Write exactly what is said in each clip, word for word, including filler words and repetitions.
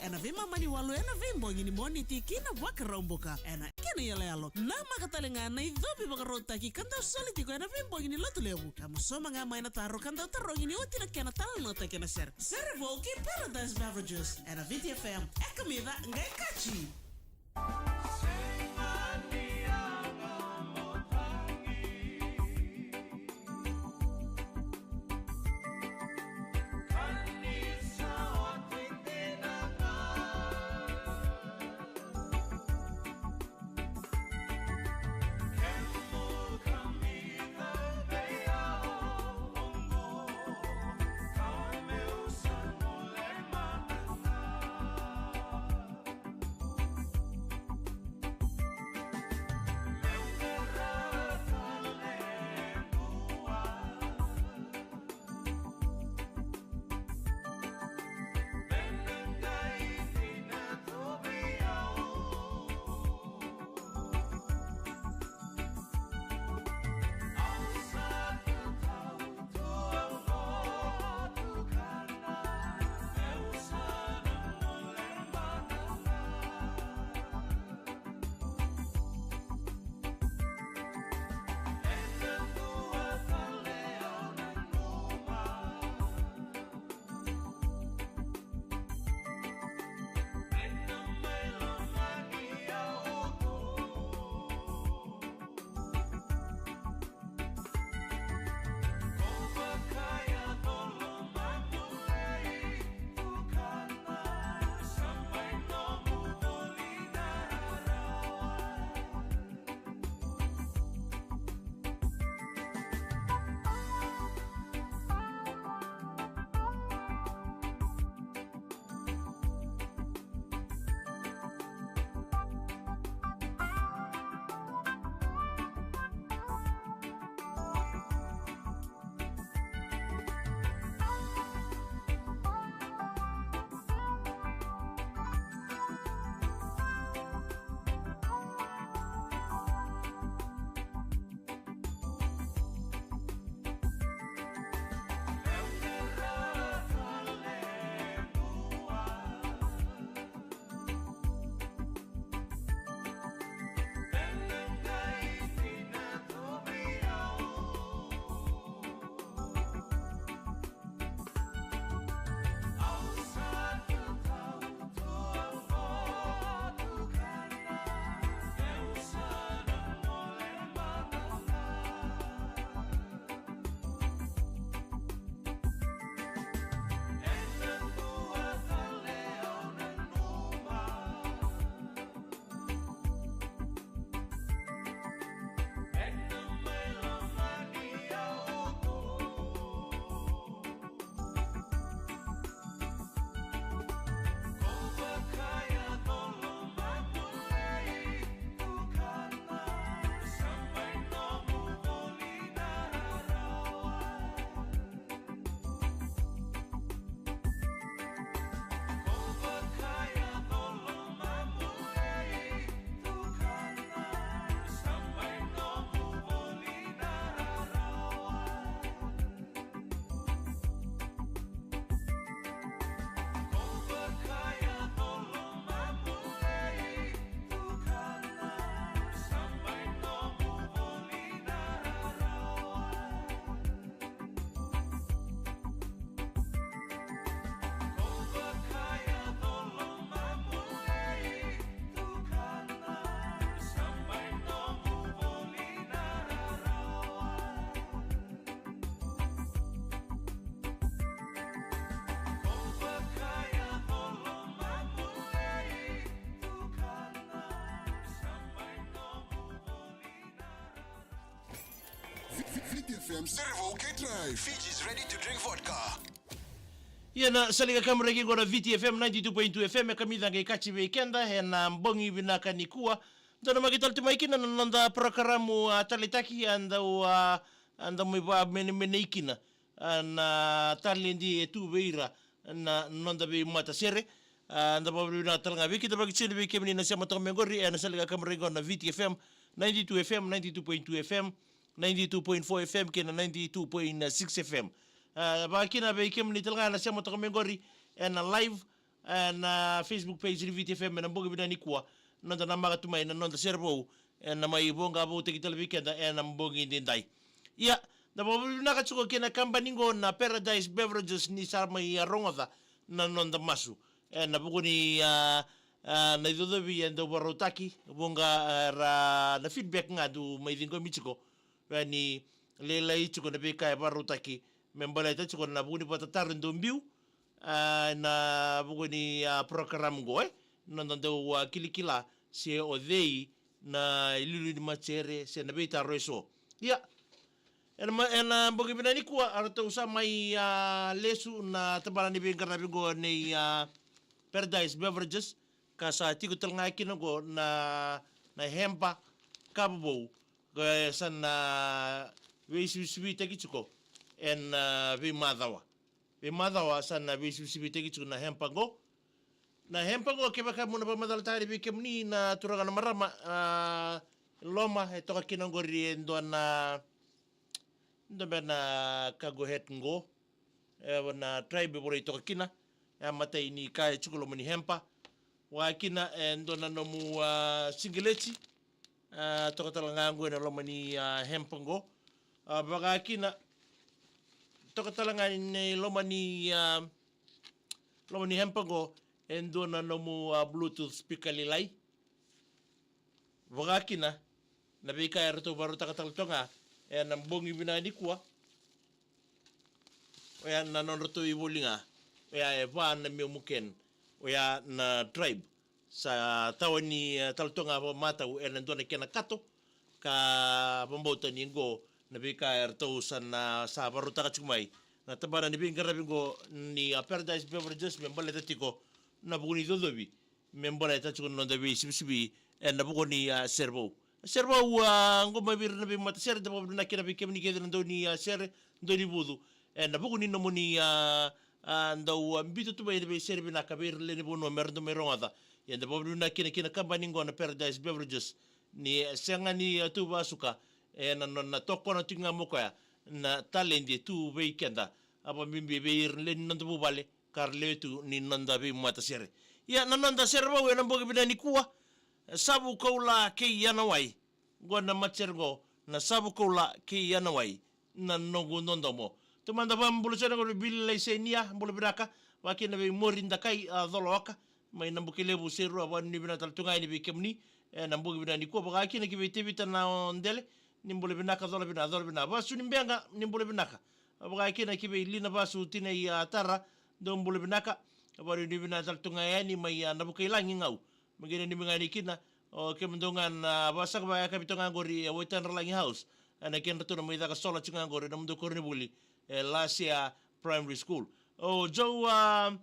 Ena veimama ni walu ena veibogi ni Moniti ki na Vakaraubuka. Ena kena iyaloyalo, namaka tale ga na icovi vakarautaki ka dau soli tiko ena veibogi ni Lotulevu. Ka mo sauma ga mai na taro ka dau tarogi ni oti na kena talanoataki ena sere. Sere vou kei Paradise Beverages. Ena Viti F M. E kamica, qai kaci. Viti F M, Servo K Drive. Fiji is ready to drink vodka. Ia na sala ni kakamuraki qo na Viti F M ninety-two point two F M, e kamica qai kaci vei keda ena bogi vinaka nikua. Dou na maki tale tu mai kina na noda parokaramu, a, taleitaki, a dau, a, a dau mai vakamenemenei kina, a, na taledi e tu vei ira na noda veimatasere. A, da vakavinavinaka tale ga vei keda vakatini vei kemuni na sema toka mai qori ena sala ni kakamuraki qo na Viti F M ninety-two F M, ninety-two point two F M, ninety-two point four F M kei na ninety-two point six F M. A, vakakina vei kemuni tale ga na sema toka mai qori ena live, e, na Facebook page ni Viti F M ena bogi vinaka nikua. Noda namaka tu mai na noda sere vou, e, na mai voqa voutaki tale vei keda ena bogi edaidai. Ia, da vakavinavinaka tiko kei na kabani qo na Paradise Beverages ni sa mai, a, rogoca na noda masu. E, na vuku ni, a, a, na icocovi e dau vakarautaki, vuqa, a, ra, na feedback ga dau mai ciqomi tiko. Vei ni lailai tiko na veika e vakarautaki me baleta tiko na vuku ni vakatataro e dau biu, a, na vuku ni, a, program qo, e. Noda dau, a, kilakila se o cei na iliuliu ni matasere se na veitaro eso. Ia, ena ma-, ena bogi vinaka nikua, a, ratou sa mai, a, lesu na tabana ni veiqaravi qo nei, a, Paradise Beverages, ka sa tiko tale ga kina qo na, na hempa ka vovou, ka sa na veisivisivitaki tiko ena, a, veimacawa. Veimacawa sa na veisivisivitaki tiko na hempa qo. Na hempa qo, kevaka mo na vakamacalataka yani vei kemuni na turaga na marama, a, loma e toka kina qori e dua na, dua beka na cargo head qo. E, na tribe e volai toka kina. E a matai ni ka e tiko loma ni hempa. Vaka kina e dua na nomu, a, sigileti. A, toka tale ga qo ena loma ni, a, hempa qo. A, vaka kina, toka tale ga ni loma ni, a, loma ni hempa qo e dua na nomu, a, Bluetooth speaker lailai. Vaka kina na veika e ratou vakarautaka tale toka ga ena bogi vinaka nikua. Oya na nodratou ivoli ga. Oya e va na memu ken. Oya na tribe. Sa tawa ni, e, tale toka ga vakamatau ena dua na kena kato. Ka vakabauta ni qo na veika e ratou sa na, sa vakarautaka tiko mai na tabana ni veiqaravi qo ni, a, Paradise Beverages me baleta tiko na vuku ni cocovi, me baleta tiko na noda veisivisivi ena vuku ni, a, sere vou. Sere vou, a, qo mai vei ira na veimatasere, da vakavinavinaka kina vei kemuni kece na dau ni, a, sere, dau ni vucu ena vuku ni nomuni, a, a, dau, a, biuta tu mai na veisere vinaka vei ira na lewe ni vanua me ra dau mai rogoca. Ia da vakavinavinaka kina kei na kabani qo na Paradise Beverages ni, e, sega ni, a, tu vakasuka ena nona tokona tiko ga mai o koya na taledi e tu vei keda, a, vakabibi vei ira na lewe ni noda vuvale ka ra lewe tu ni noda veimatasere. Ia na noda sere vou ena bogi vinaka nikua, Savu Koula kei Yanawai. Qo na matasere qo na Savu Koula kei Yanawai, na noqu dodomo. Taumada vakabula sara qori vei Vili Laisenia, bula vinaka. Vaka kina vei Mori Dakai, a, Colaoka mai Nabukelevu, Serua, vakanuinui vinaka tale tu ga yani vei kemuni ena bogi vinaka nikua. Vaka kina ki vei Tevita Naodele, ni bula vinaka, cola vinaka, cola vinaka. Vasu ni Beqa, ni bula vinaka. Vaka kina ki vei Lina Vasu, tinai, a, Tara, dou bula vinaka. Vakanuinui vinaka tale tu ga yani mai, a, Navukailagi Gau. Me qai nanumi ga yani kina o kemudou ga na vakasaka vakayakavi toka ga qori e Waitadralagi House, ena kedratou na mai caka sola tiko ga qori na nomudou koronivuli e Lasea Primary School. O Joe, a,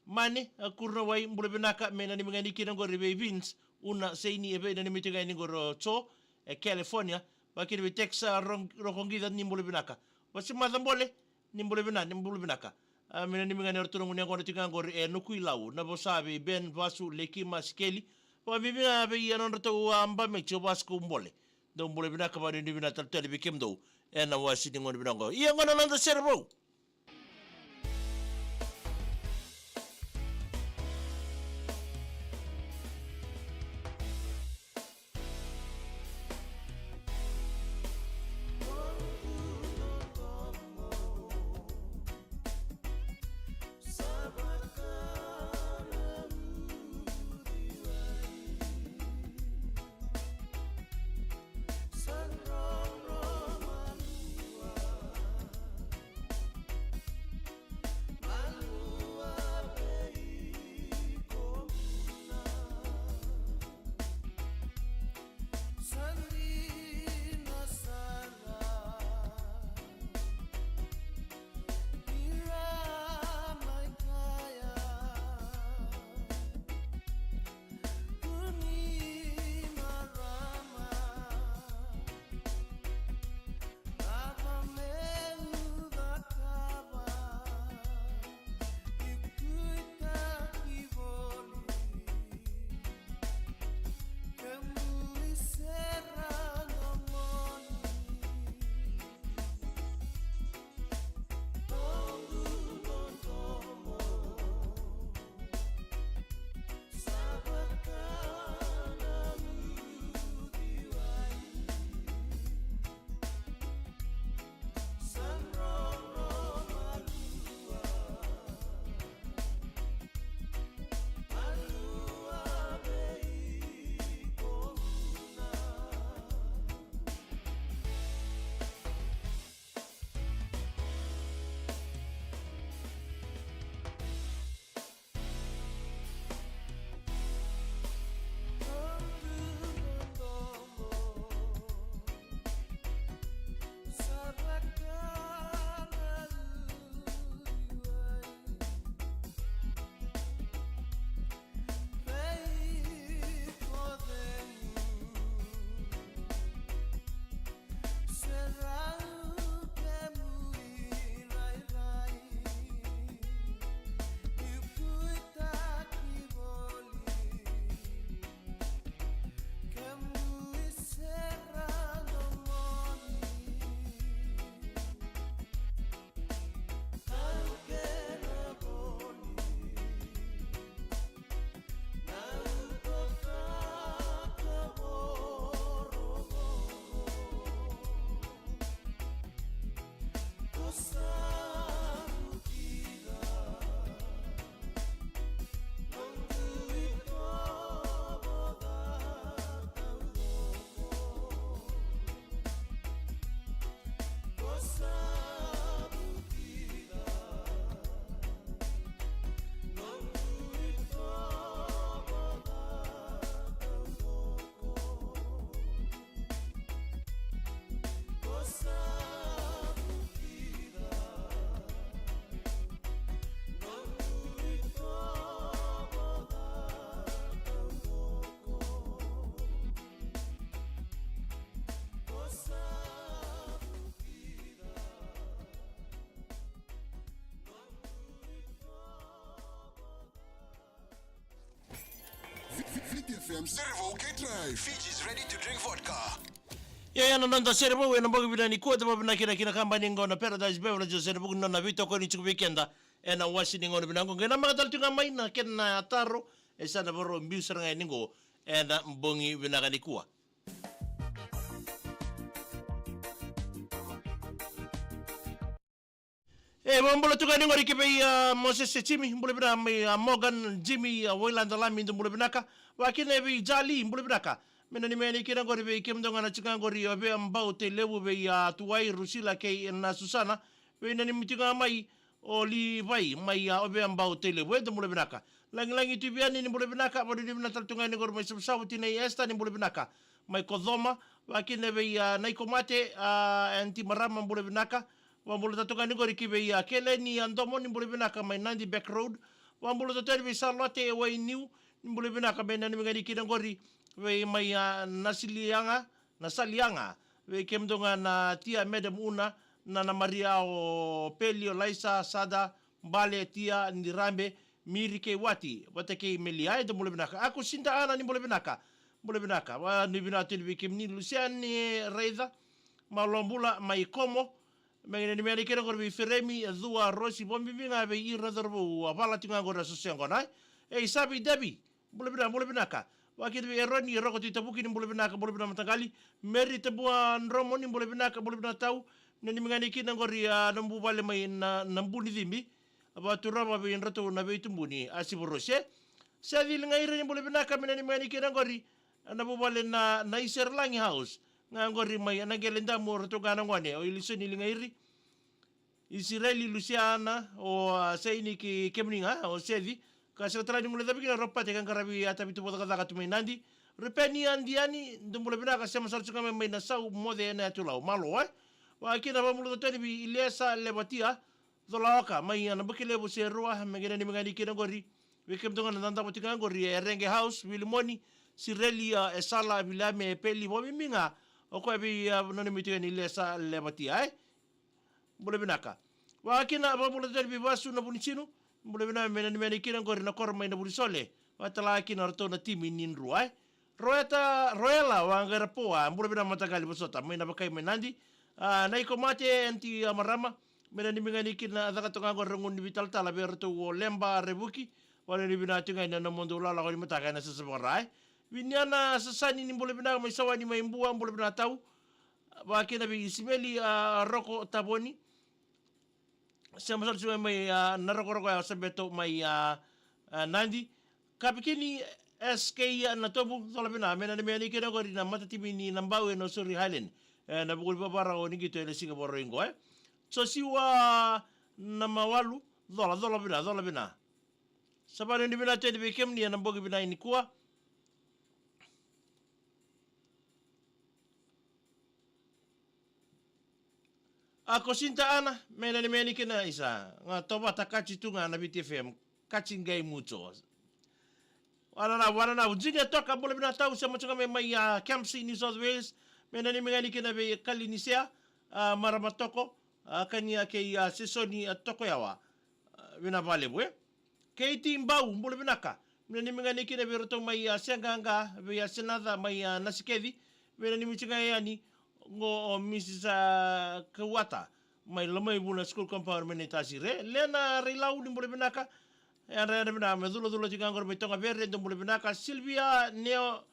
Mane, a, Kurunawai, bula vinaka. Me nanumi ga yani kina qori vei Vince, Una, Seini, e vei nanumi tiko ga yani qori o Joe e California. Vaka kina vei Tex, a, Rong-, Rokoqica, ni bula vinaka. Vasimaca Bole, ni bula vinaka, ni bula vinaka. A, me nanumi ga ni ratou na gunu yaqona tiko ga qori e Nukuilau, na vosa vei Ben, Vasu, Leki, Masikeli. Vakabibi ga vei, a, nodratou, a, bameti o Vasco Bole. Dou bula vinaka, vakanuinui vinaka tale tu yani vei kemudou ena wasi ni gauna vinaka qo. Ia qo na noda sere vou. F M Serevou K Drive. Fiji's ready to drink vodka. Ia, ia na noda Serevou ena bogi vinaka nikua, da vakavinavinaka kina kabani qo na Paradise Beverages ena vuku ni nona veitokoni tiko vei keda ena wase ni gauna vinaka qo. Qai namaka tale tu ga mai na kena taro, e sa na varau biu sara ga yani qo ena bogi vinaka nikua. E, vakabula tu ga yani qori ki vei, a, Moses se Jimmy, bula vinaka mai, a, Morgan, Jimmy, a, Wailada Lami, dou bula vinaka. Vakakina vei Jali, bula vinaka. Me nanumi yani kina qori vei kemudou ga na tiko ga qori, o Veabau Tailevu vei, a, Tuwai, Rusila kei na Susana. Veinanumi tiko ga mai o Livai mai, a, o Veabau Tailevu, e, dou bula vinaka. Lagilagi Tuiviani, ni bula vinaka, vanuinui vinaka tale tu ga yani qori mai Savusavu, Tinai Esta, ni bula vinaka. Mai Kocoma, vakakina vei, a, Naikomate, a, Aunty Marama, bula vinaka. Vakabula tale tu ga yani qori ki vei, a, Keleni, a, Domo, ni bula vinaka mai Nadi Back Road. Vakabula tale tu yani vei Salote, e, Wainiu, ni bula vinaka, me nanumi ga yani kina qori vei mai, a, Nasiliaga, Nasaliaga. Vei kemudou ga na Tia, Madam Una, na, na Maria, o Peli, o Laisa, Sada, Bale, Tia, Nirabe, Miri kei Wati, vata kei Melia, e, dou bula vinaka. Ako Sinta Ana, ni bula vinaka. Bula vinaka. Vanuinui vinaka tu yani vei kemuni, Lusiane Raica, Malo bula mai Komo. Me nanumi yani kina qori vei Feremi, Cua, Rosi, vakabibi ga vei ira na cauravou, a, vala tiko ga qori na soso yaqona, e. E, Isavi Devi, bula vinaka, bula vinaka. Vakakina vei Eroni, Roko Tui Tavuki, ni bula vinaka, bula vinaka mataqali. Meri Tabua Dromo, ni bula vinaka, bula vinaka tau. Nanumi ga yani kina qori, a, na vuvale mai na, na Bunicibi. Vaturava vei dratou na veitubuni, a, Sivarosi, e. Seci Ligaira, ni bula vinaka, me nanumi ga yani kina qori na vuvale na, na Iserelagi House. Ga qori mai na Qele Damu, o ratou ga na gone, o Ilisoni Ligairi, Isireli, Lusiana, o, a, Saini kei kemuni ga, o Seci. Ka sega tale ni guilecavi kina Ropate ka qaravi, a, Tavi Tuvu Cakacaka tu mai Nadi. Rupeni Andiani, dou bula vinaka, sema sara tu ga mai, mai Nasau, Moce, Nayatulau, malo, e. Vakakina vakabula tale tu yani vei Iliesa Levatia, Colaoka, mai, a, Nabakelevu, Serua, me qai nanumi ga yani kina qori vei kemudou ga na dadabe tiko ga qori, e, Rege House, Vilimoni, Sireli, a, e Sala, Viliame, e Peli, vakabibi ga o koya vei, a, nanumi tiko yani Iliesa Levatia, e. Bula vinaka. Vakakina vakabula tale vei Vasu Navunisinu, bula vinaka, me nanumi yani kina qori na koro mai Navunisole, vakatale ga kina o ratou na timi ni Drua, e. Roeta, Roela Waqairapoa, bula vinaka mataqali, vosota mai Navakai mai Nadi. A, Naikomate, Aunty, a, Marama, me nanumi ga yani kina, caka toka ga qori na gunu ni veitalatala vei iratou o Leba, Revuki. Vanuinui vinaka tu ga yani na nomudou lako ni mataka ena sasa vakara, e. Viniana Sasani, ni bula vinaka mai Sawani mai Bua, bula vinaka tau. Vakakina vei Isimeli, a, Roko Tavoni, sema sara tu ga mai, a, na rokoroko ya o Sabeto mai, a, a, Nadi. Kapikini S K Natovu, cola vinaka, me nanumi yani kina qori na matatimi ni Nabau e Nausori Highland, e, na vuku ni vavarau ni qito ena siga Vakarauwai qo, e. Josiua Namawalu, cola, cola vinaka, cola vinaka. Sa vanuinui vinaka tu yani vei kemuni ena bogi vinaka nikua. A, ko Sinta Ana, me nanumi yani kina, isa ga tovata, kaci tu ga na Viti F M, kaci qai muco. Wananavu, wananavu, Junior Toka, bula vinaka tau, sema tu ga mai, mai, a, Kempsey, New South Wales, me nanumi ga yani kina vei Kalinisea, a, Marama Toko, a, Kania kei, a, Sesoni, a, Tokoyawa, a, vinaka vakalevu, e. Keiti Bau, bula vinaka. Me nanumi ga yani kina vei iratou mai, a, Seaqaqa, vei, a, Senaca mai, a, Nasikeci. Me nanumi tiko ga yani qo o Misis, a, Kauata mai Lomaivuna School Compound mai Naitasiri. Lena Railau, ni bula vinaka. Yadra, yadra vinaka, me culacula tiko ga qori mai Togavere, dou bula vinaka. Silvia Neo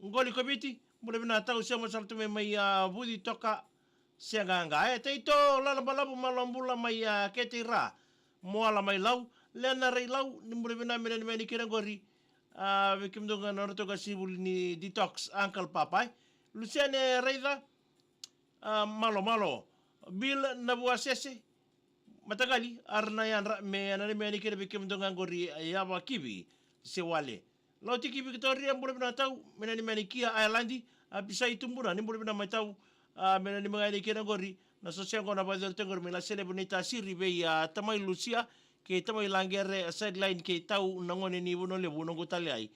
Qoli Koviti, bula vinaka tau, sema sara tu mai, mai, a, Vuci Toka, Seaqaqa, e. Taito Lalabalavu, malo bula mai, a, Keteira, Moala mai Lau. Lena Railau, ni bula vinaka, me nanumi yani kina qori, a, vei kemudou ga na nodratou qasenivuli ni Detox, Uncle Papa, e. Lusiane Raica, a, malo, malo. Bill Navuasese, mataqali, ara na yadra, me nanumi yani kina vei kemudou ga qori, a, Yavakivi, Sewale. Lautiki Victoria, bula vinaka tau, me nanumi yani Kia Ireland, a, Pisai Tubuna, ni bula vinaka mai tau, a, me nanumi ga yani kina qori na soso yaqona, vakayacori tiko qori mai Laselevu Naitasiri vei, a, Tamai Lusia kei Tamai Laqere, a, Sideline kei tau na gone ni Vanua Levu, noqu talai.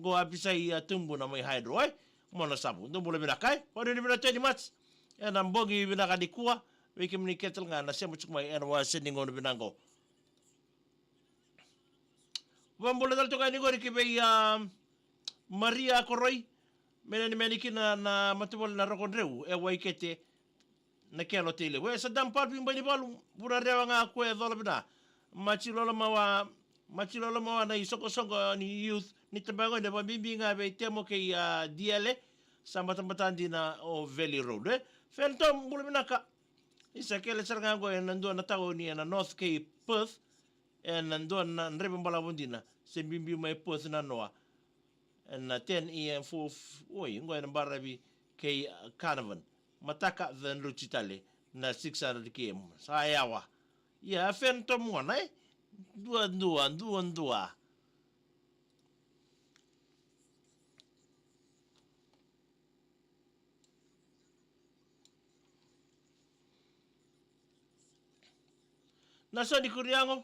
Qo a Pisai, a, Tubuna mai Hydro, e. Mona Savu, dou bula vinaka, e. Vanuinui vinaka tu yani Mats ena bogi vinaka nikua, vei kemuni kece ga na sema tiko mai ena wase ni gauna vinaka qo. Vakabula tale toka yani qori ki vei, a, Maria Koroi, me nanumi yani kina na matavuvale na Rokodreu e Waikete, na kelo tei levu. E Sadam Palpi Bainivalu, Vura Rewa ga ko e cola vina. Matilolo Mawa, Matilolo Mawa na isoqosoqo ni youth ni tabagone, vakabibi ga vei Temo kei a Diele, sa batabata dina o Valley Road, e. Phantom, bula vinaka. Isa, kele sara ga qo ena dua na tauni ena North kei Perth, ena dua na draiva balavu dina, se bibi mai Perth na noa. Ena ten A M four, oi, qo ena baravi kei, uh, Carnarvon. Mataka the Drucci tale na six hundred K M. Sa yawa. Ia, Phantom gona, e? Dua, dua, dua, dua. Na sa ni kuriago,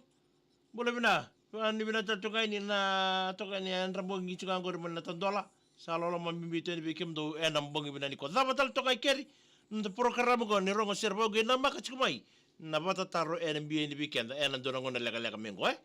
bula vina. Vani vina tale toka yani na toka yani e dra bogi tiko ga qori mai na tadola. Sa loloma bibi tu yani vei kemudou ena bogi vina ni ko cava tale toka i keri. Na porokaramu qo ni rogo sere vauqei na maka tiko mai. Na vata taro ena biu yani vei keda ena dua na gauna lekaleka mai qo, e.